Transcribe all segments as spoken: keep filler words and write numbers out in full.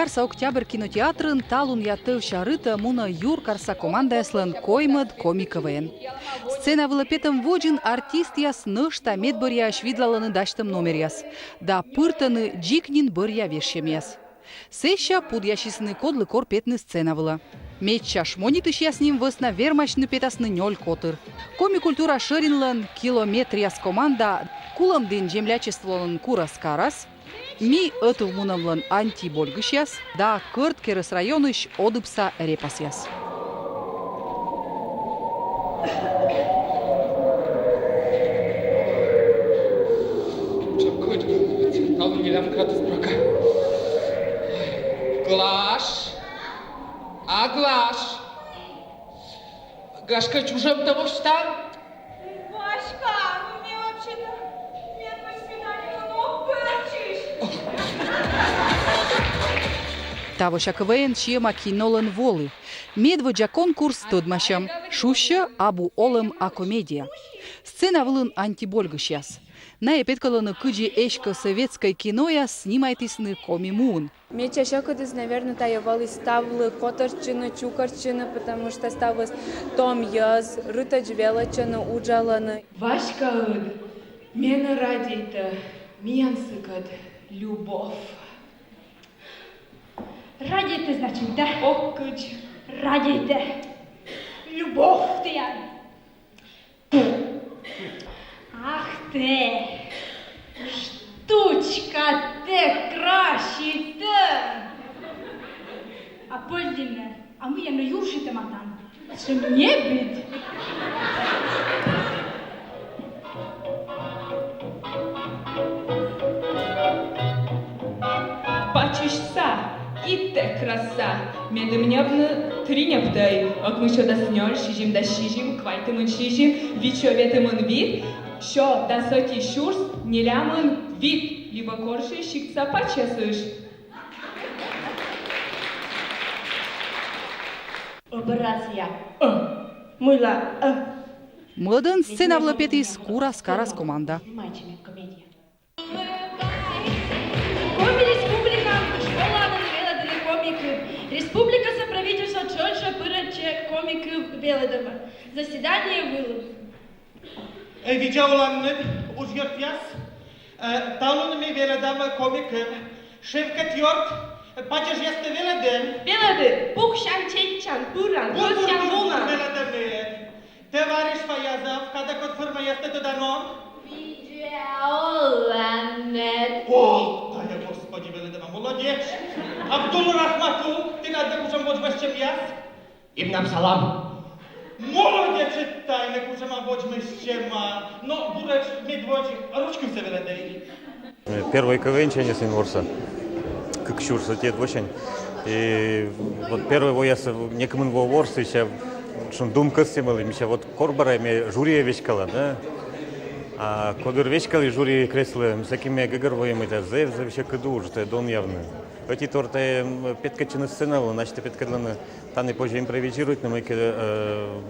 Карса «Октябрь» кинотеатрын талунъя тӧвся рытӧ мунӧ юркарса командаяслӧн коймӧд коми КВН. Сцена вылӧ петӧм водзын артистъяс нӧшта медбӧръяысь видлалӧны дасьтӧм номеръяс да пыртӧны дзик нин бӧръя вежсьӧмъяс. Сэсся пудъясисны, кодлы кор петны сцена вылӧ. Медся шмонитысьяс ним вӧсна вермасьны петасны нёль котыр: Коми культура шӧринлӧн «Километръяс» команда, Кулӧмдін землячестволӧн «Курас-карас», «Ми ӧтувмунӧмлӧн антибольгысьяс» да Кӧрткерӧс районысь «Одыбса репасъяс». Глаш! А, Глаш! Глашка, чужӧмтӧ восьтан? Васька, ну ме вообще-то, ме на свидание ног пӧрччысь. Тавося КВН сиӧма кинолӧн волы. Медводдза конкурс — тӧдмасьӧм. Шусьӧ «Абу олӧм, а комедия». Сцена вылын антибольгысьяс. Найӧ петкӧдлӧны, кыдзи эськӧ советскӧй кинояс снимайтісны Коми муын. Медся сьӧкыдыс, наверно, тайӧ вӧлі ставлы котӧртчыны, чукӧртчыны, потому что ставыс том йӧз, рытӧдз велӧдчӧны, уджалӧны. Васькаыд менӧ радейтӧ, миян сыкӧд любовь. Радейтӧ, значит, да? Ок, кыдз радейтӧ. Любовь тіян. Ах тэ, штучка тэ, краситӧ! А пӧльдінӧ, а мыйӧн нӧ юрситӧма тан? Сӧмын небыд. Пачысьса, и тэ краса. Медым ньӧбны, три ньӧбтӧй. Ӧкмыссё дас нёль, сизимдас сизим, квайтымын сизим, витсё ветымын вит, сё дас ӧти сюрс нелямын вит, либӧ корсьы сиктса пачьясысь. Операция. Ӧ. Мыйла ӧ? Мӧдӧн сцена вылӧ петіс «Курас-карас» команда. Коми Республикаын школаын велӧдӧны коми кыв. Республикаса правительство тшӧтш пырӧдчӧ коми кыв велӧдӧмӧ. Заседание вылын. Э, видза оланныд, уджъёртъяс. Э, талун ми велӧдам коми кыв. Шевкет ёрт, э, падежъястӧ велӧдін? Велӧді: пуксян, чеччан, пыран, кӧсъян, воман. Велӧдӧны. Товарищ Фаязов, кадык код формаястӧ тӧдан он? Видза оланныд. О, тайӧ, Господи, велӧдӧма, молодеч! Абдул Рахматул, тэнад кутшӧм водзмӧстчӧмъяс? Ибн Абсалам. Молодеч, тайӧ кутшӧма водзмӧстчӧма. Но буретш медводз руч кывсӧ велӧдін. Первой КВН-сяньыс эн ворса. Кык сюрс ӧтиӧд восянь. И вот первой воясӧ некымын во ворсі, сэсся шуам, дум кӧсйӧмаӧсь, мися, вот кор бара ме жюриӧ веськала, да? А кодыр веськалі жюри креслоӧ, сэки ме гӧгӧрвои, мый тайӧ зэв, зэв сьӧкыд удж, тайӧ донъявны. Ӧти тор тайӧ, м, петкӧдчыны сцена вылын, асьтӧ петкӧдлыны. Тані позьӧ импровизируйтны, мыйкӧ, э,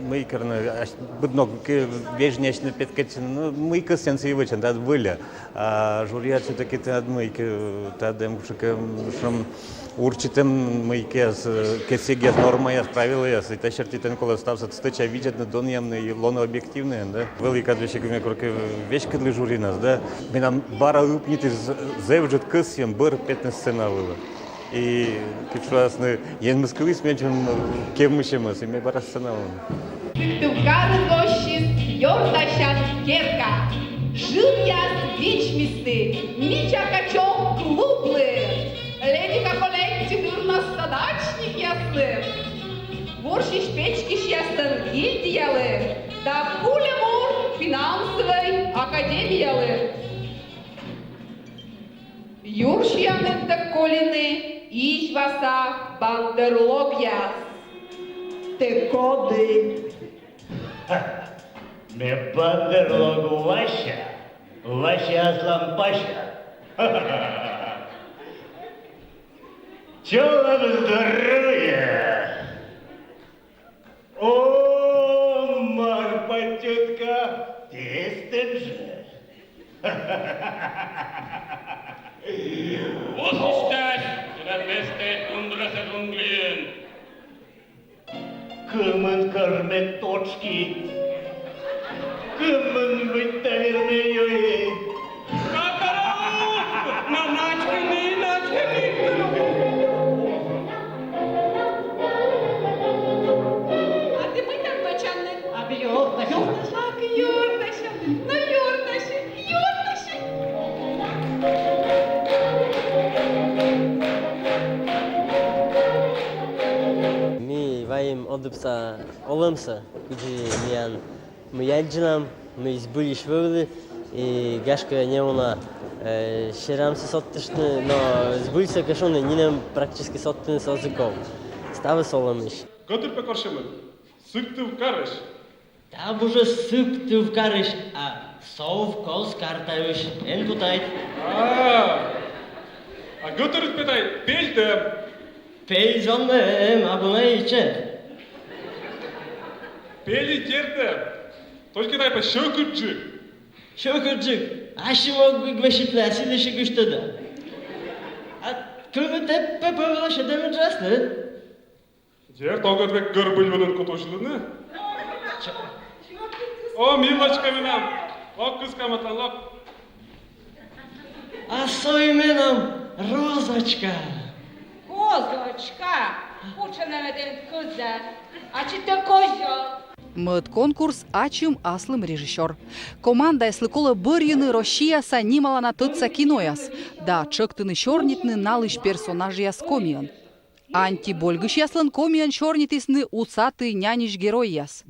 мыйкӧ, ну, ась-, быд ног кӧ-, вежнясьны, петкӧдчыны, ну, мый кӧсъян, сійӧ вӧчан, тайӧ вӧля. А жюриад всё-таки тайӧ мыйкӧ, тайӧ эм кутшӧмкӧ, м, шуам, урчитӧм мыйкӧ, э, кӧсйӧмъяс, нормаяс, правилаяс, и та серти тэн колӧ ставсӧ стӧча видзӧдны, донъявны и лоны объективнӧйӧн, да. Вӧлі кад весиг, ме коркӧ веськӧдлі жюринас, да. Менам бара ыпнитіс зэв ыджыд кӧсйӧм бӧр петны сцена вылӧ. И кыдз шуасны, Енмыс кыліс менсьым кевмысьӧмсӧ, и ме бара сцена вылын. Сыктывкарын воссис ёртасян керка. Жыръяс вичмисны «Мича качок» клублы, «Леди Капулетти» дыр на садачникъяслы, ворсісь-печкисьяслӧн гильдиялы да пулемур финансовӧй академиялы. Юрсиянныд колины Изьваса бандерлогъяс. Тэ коді? Ха, ме бандерлог Вася, Вася аслам пася. Чолӧм, здоровье! О, Марпа тётка, тэ эстӧн жӧ? Восьтасьӧй, тэнад Кымын кӧр ме тотшки, кымын выть та верме йӧй. Какару! На, начали, начали! А тый мыйта вӧчан? Абу ёртасьӧ. Ёртасьӧ. Ак, ёртасьӧ. Но ёртасьӧ, ёртасьӧ. Ми вайим Одыбса олӧмсӧ, кыдзи миян, ми аддзылам, мый збыльысь вӧвлі, и гашкӧ неуна, э, серамсӧ содтыштны, но збыльсӧ кӧ шуны, нинӧм практически содтыны оз и ков. Ставыс олӧмысь. Гӧтыр пӧ корсьӧмыд Сыктывкарысь. Та абу жӧ Сыктывкарысь, а Совкоз картаысь, эн путайт. А, а гӧтырыс пӧ тай пельтӧм. Пель зонлӧн, абу на ичӧт. Пель и тӧртӧм. Только тай пӧ сьӧкыдджык. Сьӧкыдджык. Ассьым ог веситлы, а сылысь и гыштӧда. А кымын тэ пӧ пӧвлӧ сьӧдӧмыд жӧ аслыд? Дерт, ог ӧд век гӧрбыль вылын кут узьлыны. О, Милочка менам! Ог кыскамӧтлан, лок. А со и менам Розочка. Козочка! Кутшӧм нӧ ме тэныд кӧза, ачыд тэ козёл. Мӧд конкурс — ачым аслым режиссёр. Командаяслы колӧ бӧрйыны Россияса нималана тӧдса кинояс да тшӧктыны сёрнитны налысь персонажъяс комиӧн. Антибольгысьяслӧн комиӧн сёрнитісны «Усатый нянь»-ысь геройяс.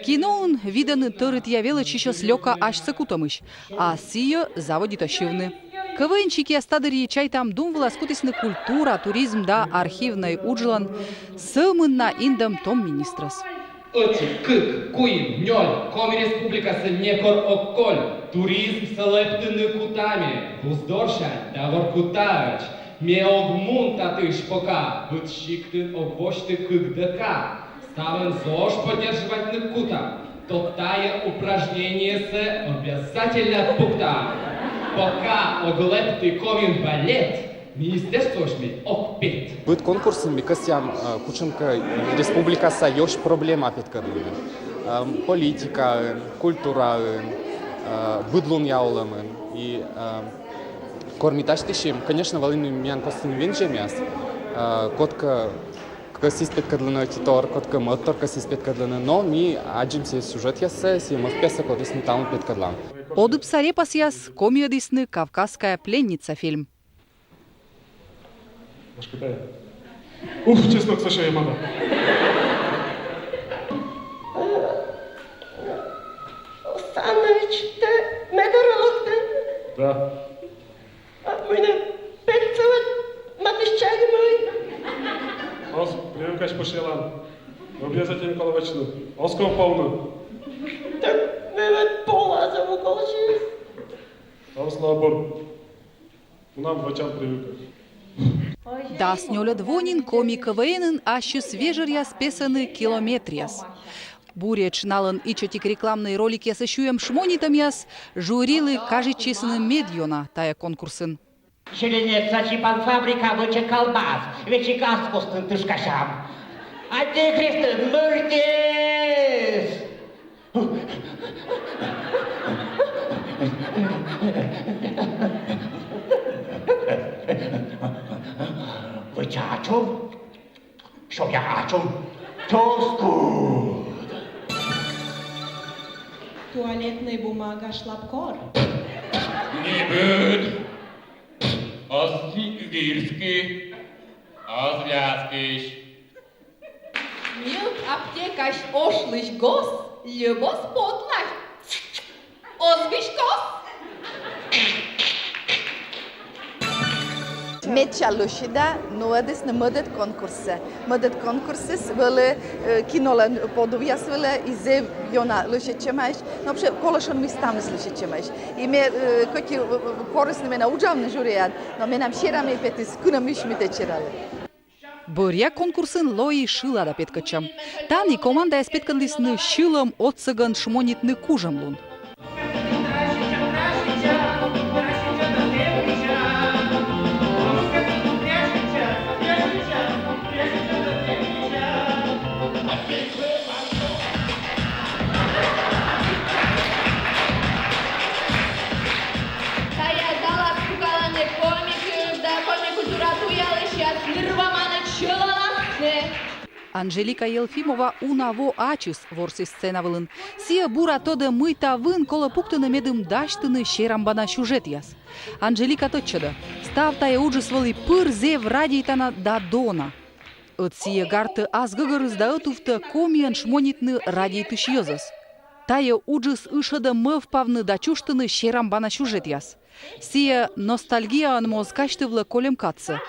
Киноын видӧны тӧрытъя велӧдчысьӧс лёка асьсӧ кутӧмысь, а сійӧ заводитӧ сьывны. КВН-щикъяс та дырйи, чайтам, дум вылас кутісны культура, туризм да архивнӧй уджлӧн сӧмын на индӧм том министрӧс. Ӧти, кык, куим, нёль, Коми Республикасӧ некор ог коль. Туризмсӧ лэптыны кутам ме Вуздорсянь да Воркутаӧдз. Ме ог мун татысь пока, быд сиктын ог восьты кык ДК. Ставӧн ЗОЖ поддерживайтны кутам. То тайӧ упражнениесӧ обязательно пуктам. Пока ог лэпты комиӧн балет, министерствоысь ме ог пет. Быд конкурсын ми кӧсъям, э, кутшӧмкӧ республикаса ёсь проблема петкӧдлыны. Эм, политикаын, культураын, э, быдлунъя олӧмын. И, эм, кор ми дасьтысим, конечно, вӧліны миян костын вензьӧмъяс, э, кодкӧ кӧсйис петкӧдлыны ӧтитор, кодкӧ мӧдтор кӧсйис петкӧдлыны, но ми аддзим сійӧ сюжетъяссӧ, сійӧ мӧвпъяссӧ, кодӧс ми талун петкӧдлам. Одыбса репасъяс комиӧдісны «Кавказская пленница» фильм. Ух, чеснок, Саша, я мама. Саныч, тэ ме дорӧ локтан? Да. А мыйла пельтӧ вӧд матыстча ӧд мый? Оз привыкать пышъялан. Обязательно колӧ вӧчны. Оз ков повны. Так ме вӧд полаза вӧлі колӧ. Оз, слава богу. Мунам, вӧчам привыкать. Дас нёльӧд во нин коми КВН-ын ассьыс вежӧръяс песӧны «Километръяс». Буретш налӧн ичӧтик рекламнӧй роликъясӧ сюйӧм шмонитӧмъяс жюрилы кажитчисны медъёна тайӧ конкурсын. Зеленеца чипан фабрика вӧчӧ колбас, вӧчӧ кас костын тышкасям. Антихристын мырдес! Вӧча ачым. Сёя ачым. Чӧскыд. Туалетнӧй бумага шлапкор. Небыд. Оз сибирский, оз ляскысь. Мед аптекаысь ошлысь гос льӧбӧ потлась. Оз виськы. Медся лӧсьыда нуӧдісны мӧдӧд конкурссӧ. Мӧдӧд конкурсыс вӧлі, э, кинолӧн подувъяс вылӧ, и зэв ёна лӧсьӧдчӧмаӧсь. Но вообще, колӧ шуны, мый ставныс лӧсьӧдчӧмаӧсь. И ме, э, кӧть, э, корисны менӧ уджавны жюрияын, но менам серамӧй петіс, кынӧмысь ме тадз сералі. Бӧръя конкурсын лои шылада петкӧдчӧм. Тані командаяс петкӧдлісны сьылӧм отсӧгӧн шмонитны кужӧмлун. Анжелика Елфимова уна во ачыс ворсіс сцена вылын. Сійӧ бура тӧдӧ, мыйта вын колӧ пуктыны, медым дасьтыны серамбана сюжетъяс. Анжелика тӧдчӧдӧ: став тайӧ уджыс вӧлі пыр зэв радейтана да дона. Ӧд сійӧ гартӧ ас гӧгӧрыс да ӧтувтӧ Комиӧн шмонитны радейтысь йӧзӧс. Тайӧ уджыс ышӧдӧ мӧвпавны да чужтыны серамбана сюжетъяс. Сійӧ ностальгияӧн моз казьтывлӧ кольӧм кадсӧ.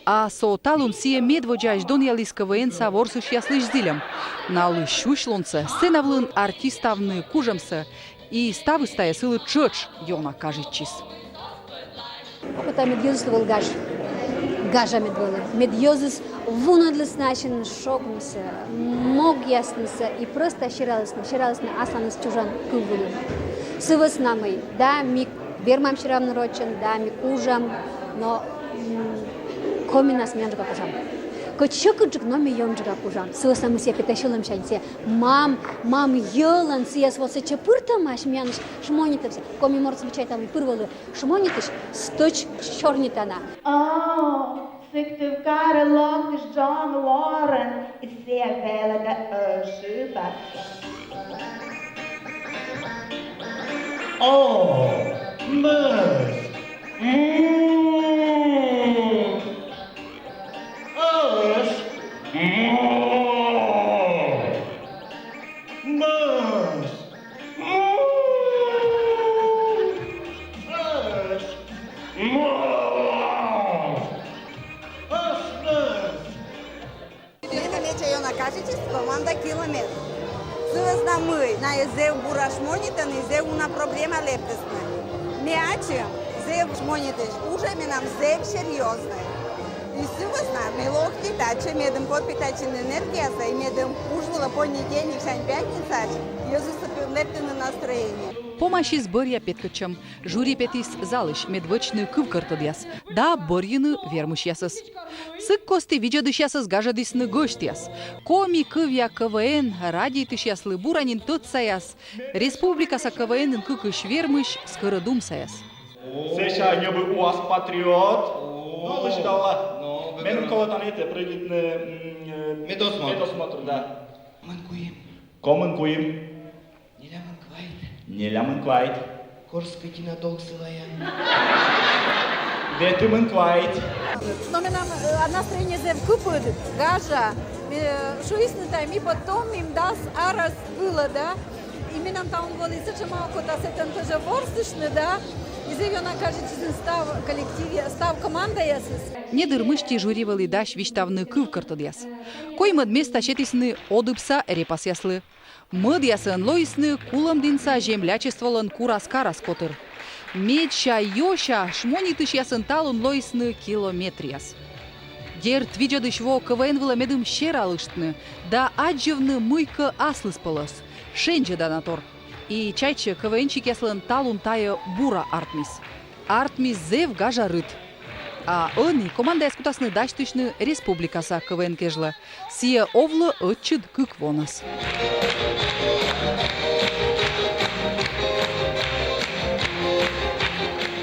А со талун сійӧ медводдзаысь донъяліс КВН-са ворсысьяслысь зільӧм. Налы сюсьлунсӧ, сцена вылын артиставны кужӧмсӧ, и ставыс тайӧ сылы тшӧтш ёна кажитчис. Окота мед йӧзыслы вӧлі гаж. Гажа мед вӧлі. Мед йӧзыс вунӧдлісны ассьыныс шогнысӧ, могъяснысӧ и просто сералісны, сералісны асланыс чужан кыв вылын. Сы вӧсна мый, да, ми вермам серавны рочӧн, да, ми кужам, но, м, коминас ми ёнджыка кужам. Кӧть сьӧкыдджык, но ми ёнджыка кужам. Сы вӧсна мый сійӧ петӧ сьӧлӧмсянь, сійӧ мам, мам йӧлӧн, сійӧс вот сэтчӧ пыртӧмаӧсь, миянлысь шмонитӧмсӧ. Коми мортыс виччысьӧ, мый пыр вӧлі шмонитысь, стӧч сёрнитана. О, Сыктывкарӧ локтысь Джон Уоррен, и сійӧ велӧдӧ ӧшыбӧ. О, мӧс. М. Ӧш. М. Мӧс. М. Ӧш. М. Ӧш мӧс. Меным этша ёна кажитчис команда «Километр». Сы вӧсна мый найӧ зэв бура шмонитӧны, зэв уна проблема лэптісны. Ме ачым зэв шмонитысь, уже менам зэв серьёзнӧй. И сы вӧсна ме локті татчӧ, медым подпитайтчыны энергиясӧ, и медым уж вылӧ понедельниксянь пятницаӧдз йӧзыслы лэптыны настроение. Помасис бӧръя петкӧдчӧм. Жюри петіс залысь, мед вӧчны кывкӧртӧдъяс да бӧрйыны вермысьясӧс. Сы кості видзӧдысьясӧс гажӧдісны гӧсьтъяс. Коми кывъя КВН радейтысьяслы бура нин тӧдсаяс республикаса КВН-ын кыкысь вермысь, скӧрӧдумсаяс. Сэсся ньӧби у ас патриот. Но, лыжи давла. Меным колӧ тані прыгитны, м, э, медосмотр. Медосмотр, да. Мын куим. Комын куим. Нелямын квайт. Нелямын квайт. Кор скотина долг сылаян. Ветымын квайт. Но менам, э, настроение зэв кыпыд, гажа. Э, шуисны тай, ми потом, ми дас арӧс вылӧ, да. И менам талун вӧлі сэтшӧма окота сэтӧн тоже ворсыштны, да. И зэв ёна кажитчисны став коллективъяс, став командаясыс. Недыр мысти жюри вӧлі дась висьтавны кывкӧртӧдъяс. Коймӧд места сетісны Одыбса репасъяслы. Мӧдъясӧн лоисны Кулӧмдінса землячестволӧн курас-карас котыр. Медся ёся шмонитысьясӧн талун лоисны «Километръяс». Дерт, видзӧдысь воӧ КВН вылӧ, медым сералыштны да аддзывны мыйкӧ аслыспӧлӧс, шензьӧданатор. И чайтсьӧ, КВН-щикъяслӧн талун тайӧ бура артмис. Артмис зэв гажа рыт. А ӧні командаяс кутасны дасьтысьны республикаса КВН кежлӧ. Сійӧ овлӧ ӧтчыд кык вонас.